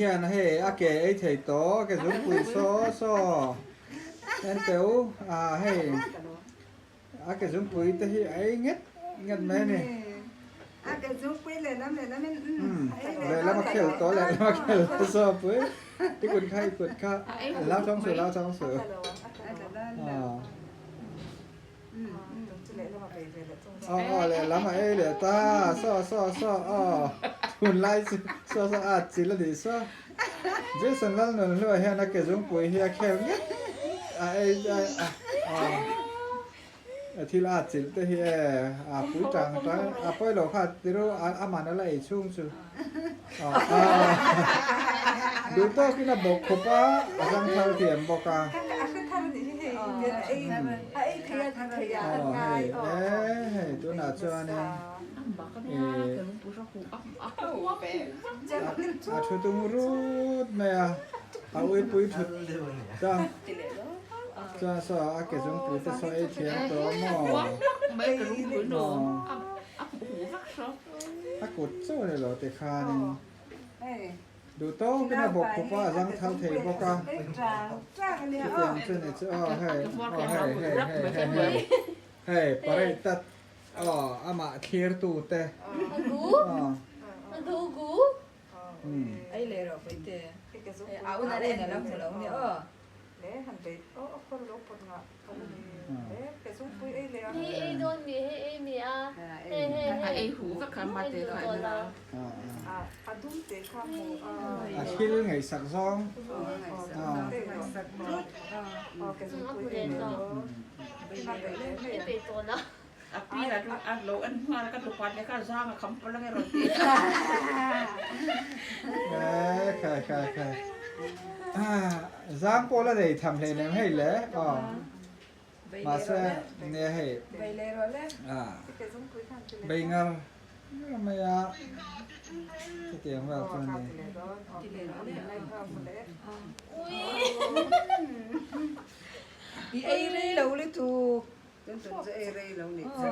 hian hei a ke ei thei tawh ke zungpui saw saw en teh u a hei a ke zungpui te hi a ei nget nget mai a ni. A ke zungpui lehlam lehlam in lehlam a khel tawh lehlam a khel tawh saw pui i kut kha i kut kha lau chang suh lau chang suh. Aw aw lehlam a ei leh ta saw saw saw aw tunlai chu saw saw a chil a nih saw Jason Lalnunhlua hian a ke zungpui hi a khel nget a ei a aw a thil a chilh te hi e a pui tang tang a pawi lo kha tiru aman a la ei chhung chu aw duh tawkin a bawk khawp a a zang thar thiam bawk a. Aw hei e hei tunah chuanin ih a thu tung rut mai a a uipui thut chuan chuan saw a ke zungpui te saw ei thiam tawh maw a kut chauh a ni lo tikhanin. Duh tawkin a bawk khup a, a zang thal thei bawk a. Chutiang chu ni chu aw hei aw hei hei hei hei hei hei parei tat aw amah thlir tu te aw A thil ngaihsak zawng Khai khai khai Zang pawh la nei tham hlei nem hei le aw Mahse nia hei bei ngar ngar mai a chutiang vel chu a ni. I ei rei lo lutuk. Tun tun chu ei rei lo nih chu.